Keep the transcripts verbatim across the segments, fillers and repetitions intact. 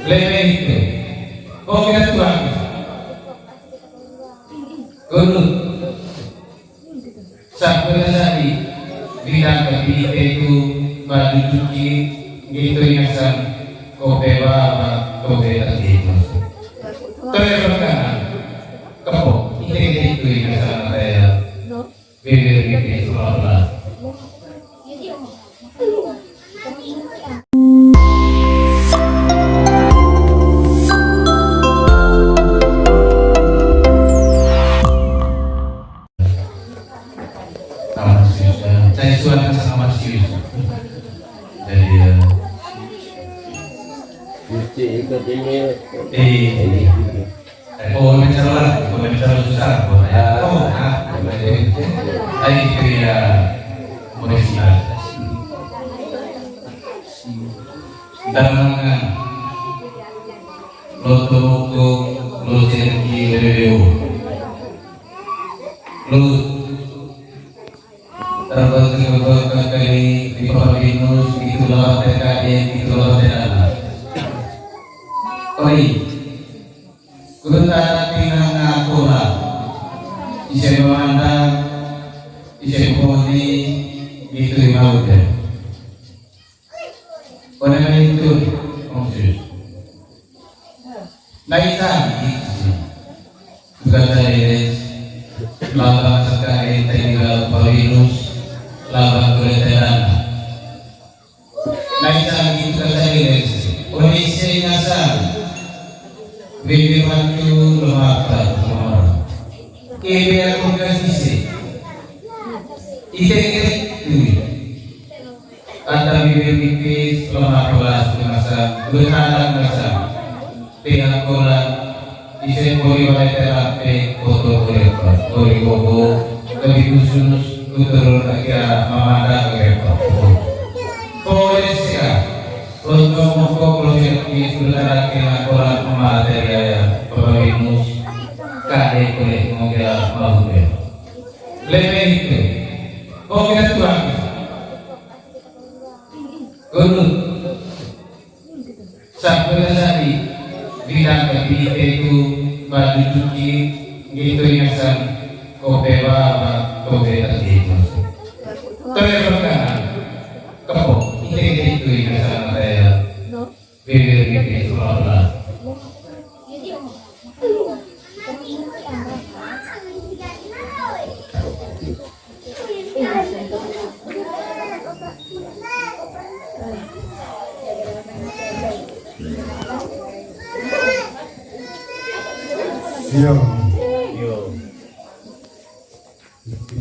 Lebe itu. Oke, Tuhan. Kunut. Sabda sari, bidang kepite itu baju cuci, gitu ya, san, kope baba, kope tadi itu. Toya berkanan, kepok, ite gitu ya, san, saya. Bibir, bibir, suara. Amat serius, ya. Saya suara sangat amat serius. Jadi, ya. Mesti ikut ini. Eh, eh, oh, bicara lah, oh, bicara susah, oh, ya. Oh, ah, ayo, itu ya, mau siap. Tanangan. Loto moko, lo cerki, reweo. Lo. Terbaca beberapa kali di Papa Binus, itulah T K M, itulah T K M. Oi, kuda tinggal ngakola. Ise memandang, ise poni, gitu mau deh. Pada itu, maksud. Naita, bukan saya ini, labang sekali tinggal Paulinus, labang kuleteran. Naita, bukan saya ini, oleh saya ngasal, bebe bantu lemah tak semua. Ebe aku kasih sih. Ite, ite, tuh. Kata bibir tipis, lemah pelas, ngasang, bertahan ngasang. Tengah kolam, isen bori balai terape, foto bori apa, bori bobo, lebih khusus, kuturun akhirnya memandang ke apa. Kolesia, lontong mokok, lontong tipis, bertahan tengah kolam, mama teri ayam, papa binus, kade kulit, mongkila, mau ya. Lebe itu, oh kita tuang. Kunut. Sabda sari, bidang kepite itu baju cuci, gitu ya, san, kope baba, kope tadi itu. Toya berkanan, kepok, ite itu ya, san, saya. Bibir, bibir, suara. Iya. Iya.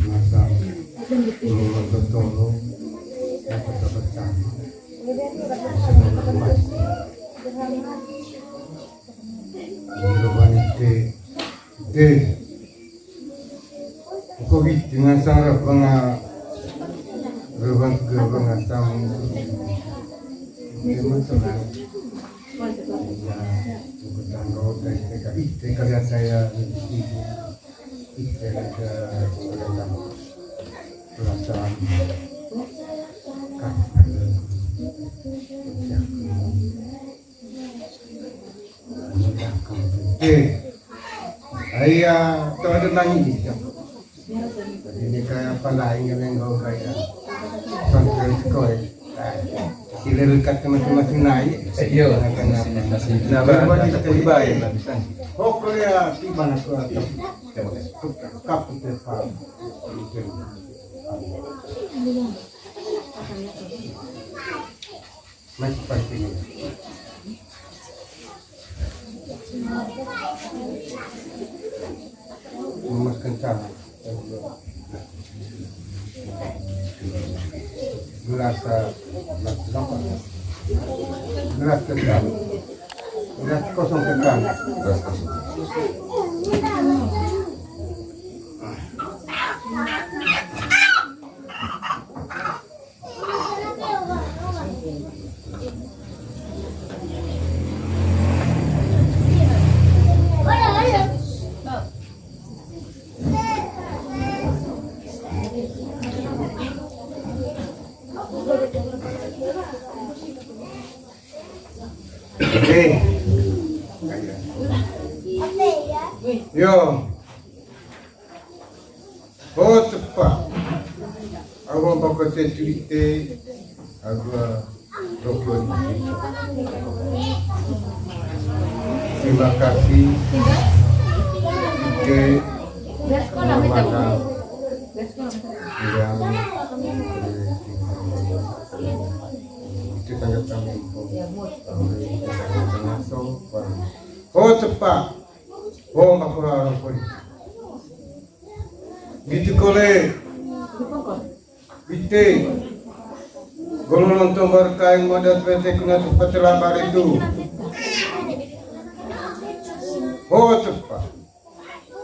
Masa, kalau masa tolong, dapat dapat sama. Bisa dapat emas. Reban ite, ite. Ko gitu ngasang reban, reban ke reban ngasang. Ite mah tenang. Ya, bukan tanggal, ite kali, ite kali ada ya, ibu. Ite ada, ada perasaan. Kan ada. Ya. Eh, ayah, tuh ada nangis, ya. Ini kayak apa lain yang enggak kayak sampai sekolah. Sila dekat ke masing-masing naik. Iya. Nah, baru kita dibayar. Oh, kuliah di mana tuh? Kap, kap, kap. Mas pasti ini. Mas kencang. Gelas, eh, gelas berapa? Gelas kencang. Gelas kosong kencang. Gelas kosong. Oke, Yo. Ho tepa. Awa baka te tuite. Awa rokon. Terima kasih. Oke. Terima kasih. Itu sangat kami. Ho tepa. Ho makura rokon. Gitu kole. Bite. Gololonto mbarkaing madat bete kuna tuh patelah baritu. Ho tepa.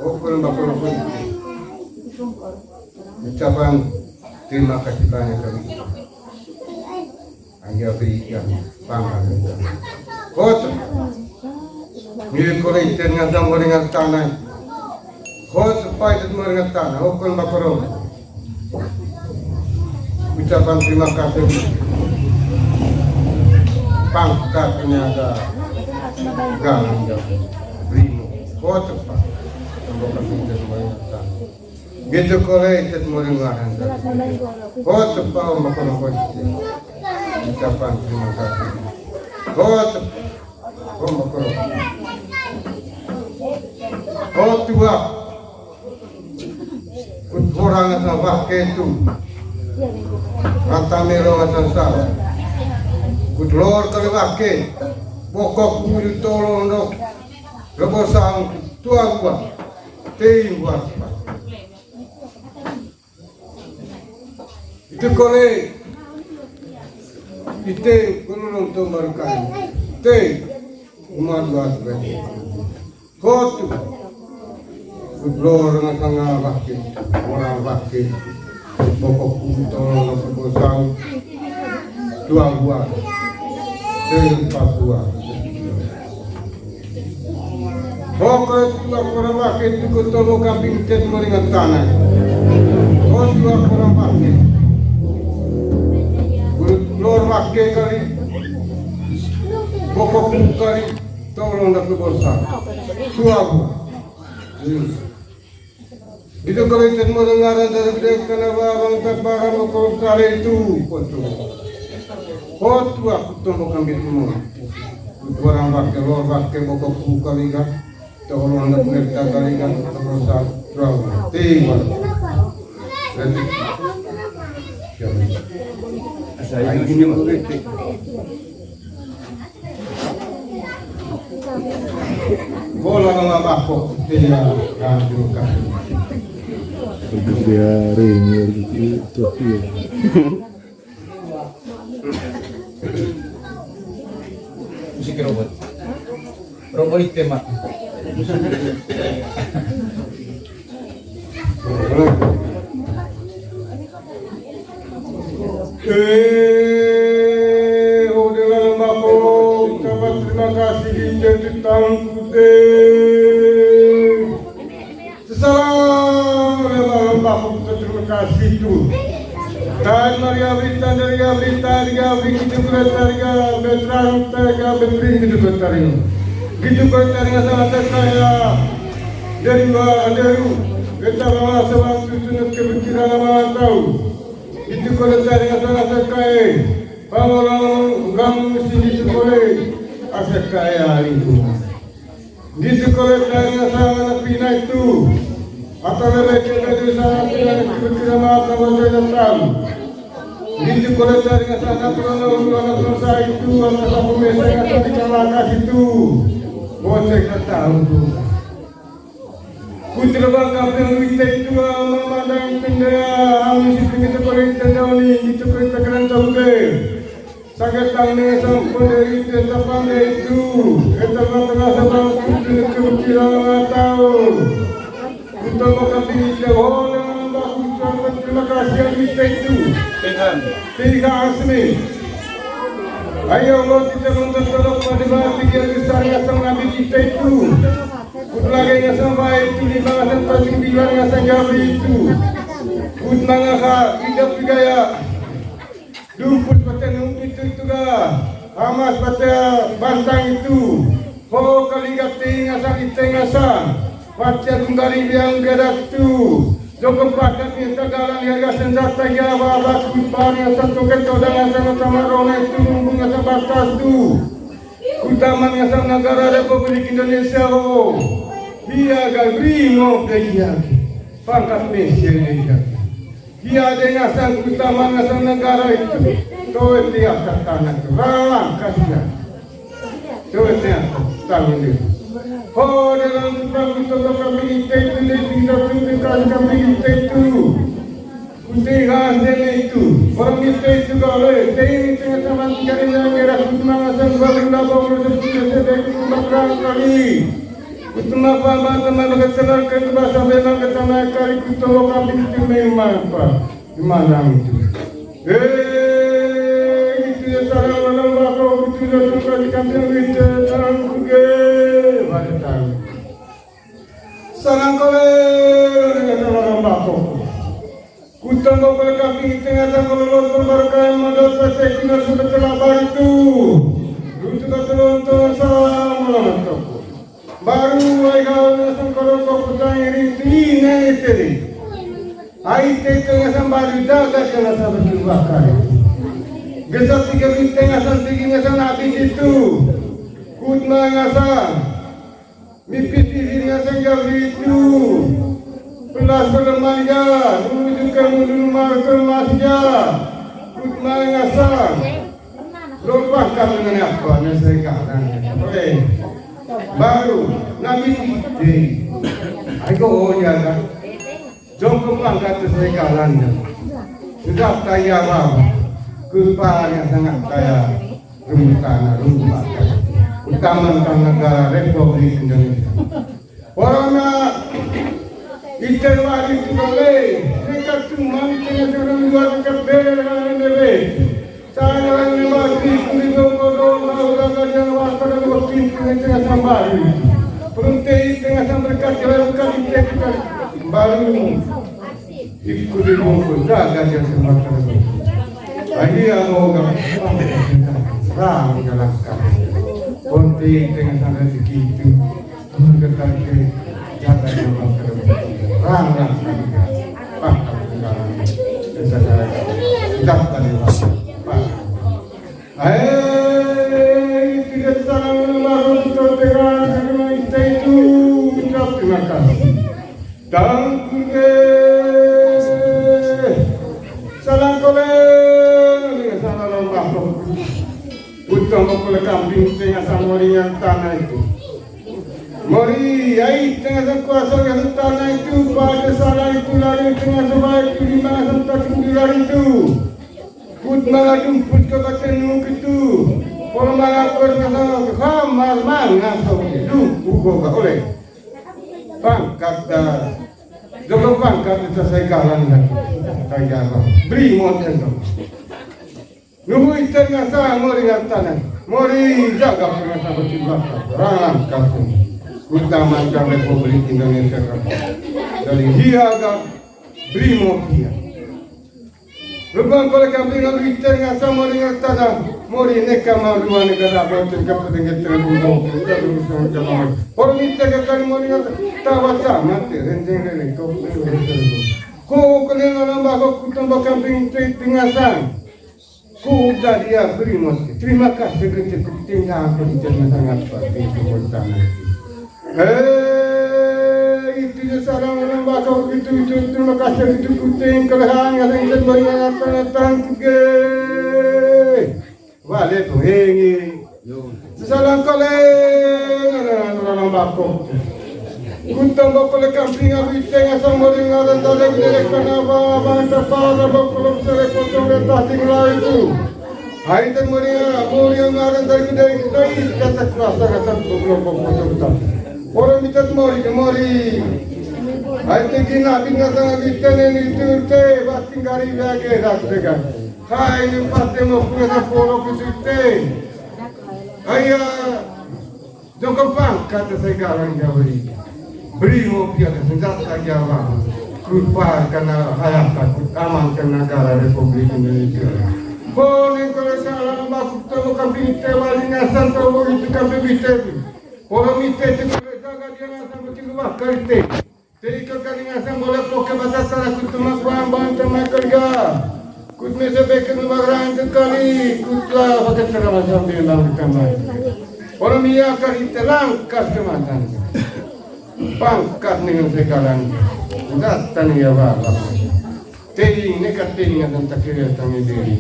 Ho kole mbakorokon. Ucapan terima kasih banyak kami. Anggia berikan pangkat. Ho tepa. Ni kole iten ngasang waringan tanah. Ho tepa iten waringan tanah. Ho kole mbakorokon. Ucapan terima kasih. Pangkat ini ada galang dan brimo. Ho tepa. Terima kasih iten waringan tanah. Gitu kole iten waringan tanah. Ho tepa, ho mbakorokon. Ucapan terima kasih. Ho tepa. Ho mbakorokon. Ho tua. Kut orang asa wahke tu. Rata mero asa sa. Kut lor kali wahke. Bokok bulu tolong dok. Rebo sang tua gua. Tei gua. Itu kole. Ite gololonto mbarkaing. Te. Umat luas bete. Kotu. Kublor ngasanga bakti. Orang bakti. Bokok kuto ngasang bosang. Dua buah. Te empat buah. Ho kole tua korang wahke tu ko tolo kambing tet maringan tanah. Ho tua korang wahke. Lor wahke kali. Bokok kali. Tolong dah tu bosan. Tua bu. Gitu kali tet maringan dari gede karena barang tak barang mau kali itu. Kotu. Ho tua kutombo kambing tu. Korang wahke, lor wahke, bokok kali kan. Tolong anak mereka kali kan, terus terang. Tiwal. Berarti. Siapa? Asa ini mau. Bola mama bako. Iya, kan, juga. Dia ring, itu, iya. Musik robot. Robot itu, Mak. Eh, udah lama kok. Ucapan terima kasih di jadi tangku deh. Salam, lembah-lembah, terima kasih tu. Tan Maria Bita, Maria Bita, Maria Bita, Maria Bita, Betran, Maria Betrin, gitu, Betrin. Gitu, Betrin, sangat kaya. Dari luar, dari lu. Kita bawa sebab tujuan kebetulan sama tahu. Gitu, Betrin, sangat kaya. Pangolong, gang, sini, sekolah. Aset kaya lingkungan. Gitu kole tari ngasang anak pina itu. Atau lele kele desa anak pina itu kira mata wajah datang. Gitu kole tari ngasang anak pina itu anak dosa itu anak aku meseng atau di kalakas itu. Bocek datang tuh. Putra bangka yang wita itu memandang tenda amin situ gitu kole tenda ini gitu kole takaran tahu deh. Sakit tangan sampun dari desa pandai itu. Eta mata rasa bangku itu kira tahu. Kita makan di Jawa dengan baku ucapkan terima kasih yang kita itu. Tiga. Tiga asli. Ayo lo kita nonton tolong pada mati yang besar yang sama Nabi kita itu. Kut lagi yang sama itu di bangsa tadi bilang yang sama itu. Kut mangaha hidup gaya. Dumput bate nung itu itu ga. Hamas bate bantang itu. Ho kali gati ngasang ite ngasang. Patia kungkari biang gadak tu. Joko pakat ni tagalan ya gasen jata ya baba kut bani asa toke todang asa na tamarone tu lumbung asa batas tu. Kutaman asa negara Republik Indonesia o. Hia ga brimob de hia. Pangkat mesia de hia. Hia de ngasang kutaman ngasang negara itu. Toe tiap tanah tu. Ralang kasihan. Toe tiap tanah itu. Ho dalam kutang itu kami itu itu itu itu kami itu itu. Kutihan dan itu. Orang itu itu kalau itu ini tengah taman tiga ini merah kutang ngasang baru labau rezeki rezeki kembang kali. Kutuma pama tama baka tama ke bahasa bema ke tama kali kutowo kambing timbe mapa. Di mana itu? Eh, itu ya sarang malam bako kutu ya tukar di kambing itu sarang kuge. Pada tahu. Sarang kole dengan sarang malam bako. Kutang bako kambing tengah tanggal lolot berbarkai modal pete kina sudah telah baritu. Lutu kata lontong salam malam toko. Baru ai gaul ngasang koloko kutang iri tine tiri. Ai tete ngasang baru daga kena sabar kebakar. Gesat tiga bintang ngasang tinggi ngasang habis itu. Kutma ngasang. Mipit-pipit ngasang gaul itu. Pelas berlemanja. Menuju ke mundur marker masja. Kutma ngasang. Lompat kami nanya apa? Ngasang gaul. Oke. Baru nabi ide. Ayo, oh ya kan. Jongkok angkat ke serigala. Sudah kaya bang. Kepala yang sangat kaya. Rumah tanah, rumah tanah. Utama negara Republik Indonesia. Corona itu lari itu kali. Mereka cuma itu yang orang luar dekat bela dengan bebe. Sarang ni mati kuri dongko dongko, udah gajah wakar wakil kuri tengah sambari. Perunte tengah sambar kat jalan kat ite kita baru. Ikuri dongko jaga dia sambari. Ahi amo gak rang jalan kat. Perunte tengah sambar segitu. Keluarga tante, jaga nyawa kerja. Rang, rang, rang, rang. Pak, pak, rang. Desa saya. Tidak tadi, Pak. Pak. Eh, tidak salah nama Ronto Tegal, karena kita itu ucap terima kasih. Tangkuge. Salam kole, salam lomba. Utang kole kambing tengah sama dengan tanah itu. Mori, ai, tengah sekuasa yang tanah itu, pada salah itu lari tengah sebaik itu di mana sempat sendiri lari itu. Kut malah dumput ke batenu gitu. Kalau malah kos ngasal, kamar mana sok itu, buka gak oleh. Pangkat dah. Joko pangkat itu saya kalah nih. Saya kalah. Beri model dong. Nuhu ite ngasa mori ngartana, mori jaga pengasa batu baka, ralan kampung, utama Republik Indonesia kampung. Dari hiaga brimob hia. Rupang kole kambing lalu ite ngasa mori ngartana, mori neka marua neka rabat neka pedengke terbungkau, neka berusaha neka mawar. Orang ite kakak mori ngartana, tawa sama te, renteng renteng, kau kau kene lamba kau kutamba kambing te tengasan. Ku jadi ya beri mos. Terima kasih kerja ku tinggal kerja sangat baik itu pertama. Eh, itu ya sarang orang bakau itu itu terima kasih itu ku tinggal hanya yang terbaik yang datang datang ke. Wale tuh hengi. Salam kole, nana, nana, nana, bako. Kutang bako le kamping abi tengah sambal dengan tanda gede kana ba ba tapa bako le sere potong le tahting lai tu. Hai tan mori mori ngaran tanda gede kita kata kuasa kata bako le potong tapa. Orang minta mori mori. Hai tinggi nabi ngatang abi tenen itu te bating kari bage dak tegan. Hai ni pate mo kuasa polo kutite. Aya, joko pangkat segala yang jawari. Beri mo pia senjata Jawa. Kutpar kana hayat takut aman ke negara Republik Indonesia. Konen kalau salah masuk tahu kambing tewa lingasan tahu itu kambing bitebi. Kalau mite itu kalau jaga Dia ngasang bikin rumah kalite. Tei iko kali ngasang bola poke batatara kut tumak bang bang temak kerja. Kut mese beken rumah rang tu kali kut lah pakai tera macam bilang temak. Orang dia kali terangkas kematan. Pangkat dengan sekarang. Datang ya bapak. Tei nekat tei ngasang tak kira tangi diri.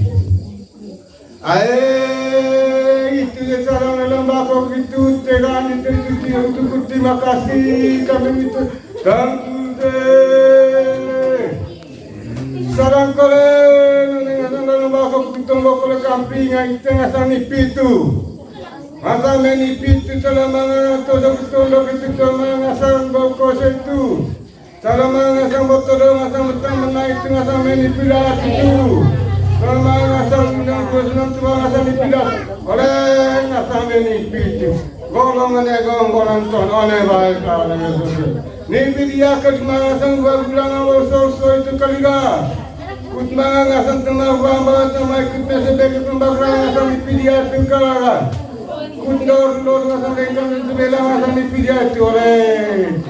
Ae, itu ya sarang dalam bakok itu, tegan itu, itu, itu, itu, terima kasih, kami itu, tangkude. Sarang kole, nuneng sarang dalam bakok itu, mbok kole kamping, ai, tengah sani pitu. Masa meni pitu, telah mangan, tosa betul, itu, telah mangan, sarang bau kose itu. Tara mangasang botoro, ngasang betang menai tu ngasang meni pilat itu. Tara mangasang undang dua senam tu ngasang ni pilat. Oleh ngasang meni pitu. Golong ane gong golong ton ane baik ala ngasang. Ni pidia ke mangasang dua bulan awal sol sol itu kaliga. Kut mangasang tengah bamba tengah ikut mesebek tembak ngasang ni pidia tu kalaga. Kut ndor ndor ngasang lengkang itu bela ngasang ni pidia itu oleh.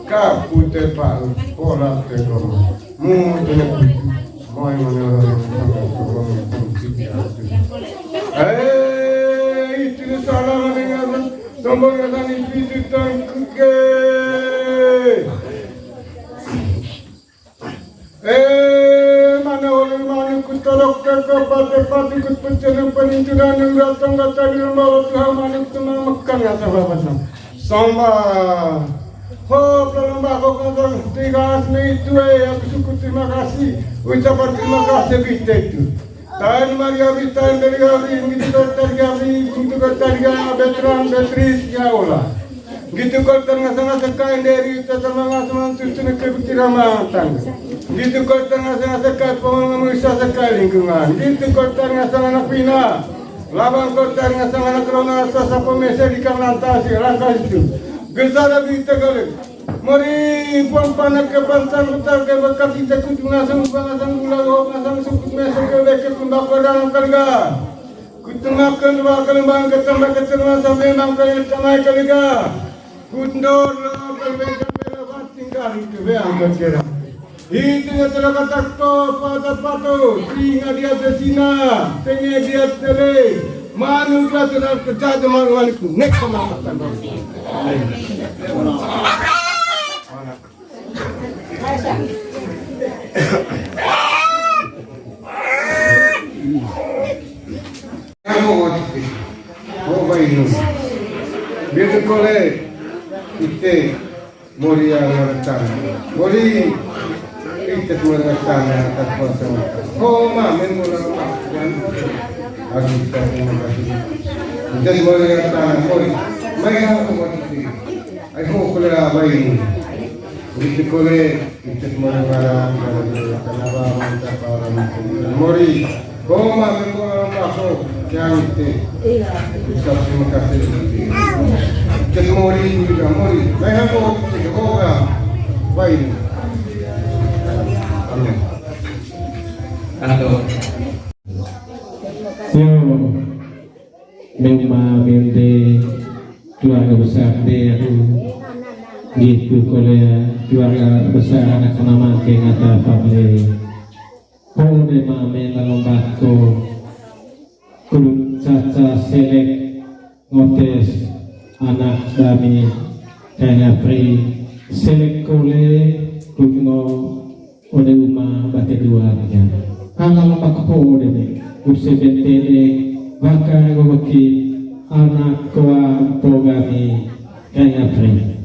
Kapute pa'u, pola tegong. Mutune pitu. Moi mane orang yang sama orang yang sama sini atu. Eh, itu salah mane ngasan. Tombol ngasan itu itu tangkuke. Eh, mana orang mana kutolok ke pate pate kut pencenu penintunan yang datang datang yang bawa Tuhan mana tenang mekan ngasan bapak. Samba. Ho, pelomba kok nonton tiga asmi itu eh, aku syukur terima kasih. Ucapan terima kasih kita itu. Tain Maria Bita dari Gawi, gitu kota Gawi, gitu kota Gawi, veteran, veteris, ya Allah. Gitu kota ngasa-ngasa kain dari tata mangasa mantu tuna kebukti ramatang. Gitu kota ngasa-ngasa kain pengamusa sekali lingkungan. Gitu kota ngasa anak pina. Labang kota ngasa anak rona sasa pemese di kang lantasi langkah itu. Gesara di tegalek. Mori pon panak ke pantang utar ke bekas ite kutu ngasang upa ngasang gula gohok ngasang sukut mesek ke beket lembak pedang kalga. Kutu makan dua kelembang ketambah keterma sampai mangkal yang tamai kalga. Kundor lo kalbe kalbe lo bating kali ke beang kecera. Itu ya telah kata to pada pato singa dia sesina tenge dia tele manu telah telah kejat manu manu next sama makan. Amo wati. Oh, bainu. Biar kole. Ite. Mori ya, mori tana. Mori. Ite mori tana, tak kuasa. Oh, ma, men mori apa? Aku tak terima kasih. Ite mori tana, mori. Mai aku mori. Ai ho kole ra bainu. Ite kole, ite mara mara, mara mori. Koma me mora mako, yang ite. Iya. Bisa terima kasih. Ite mori, ite mori. Baik aku, ite mora. Bainu. Amin. Halo. Yo. Memang mende keluarga besar de aku. Gitu kole keluarga besar anak nama ke ngata family. Kode mame lalong bako. Kuluk caca selek ngotes anak dami kaya pri selek kole kuluk ngo Ode uma bate dua tiga. Halal bakpo ode me. Use bentene baka gobeki anak koa pogami kaya pre.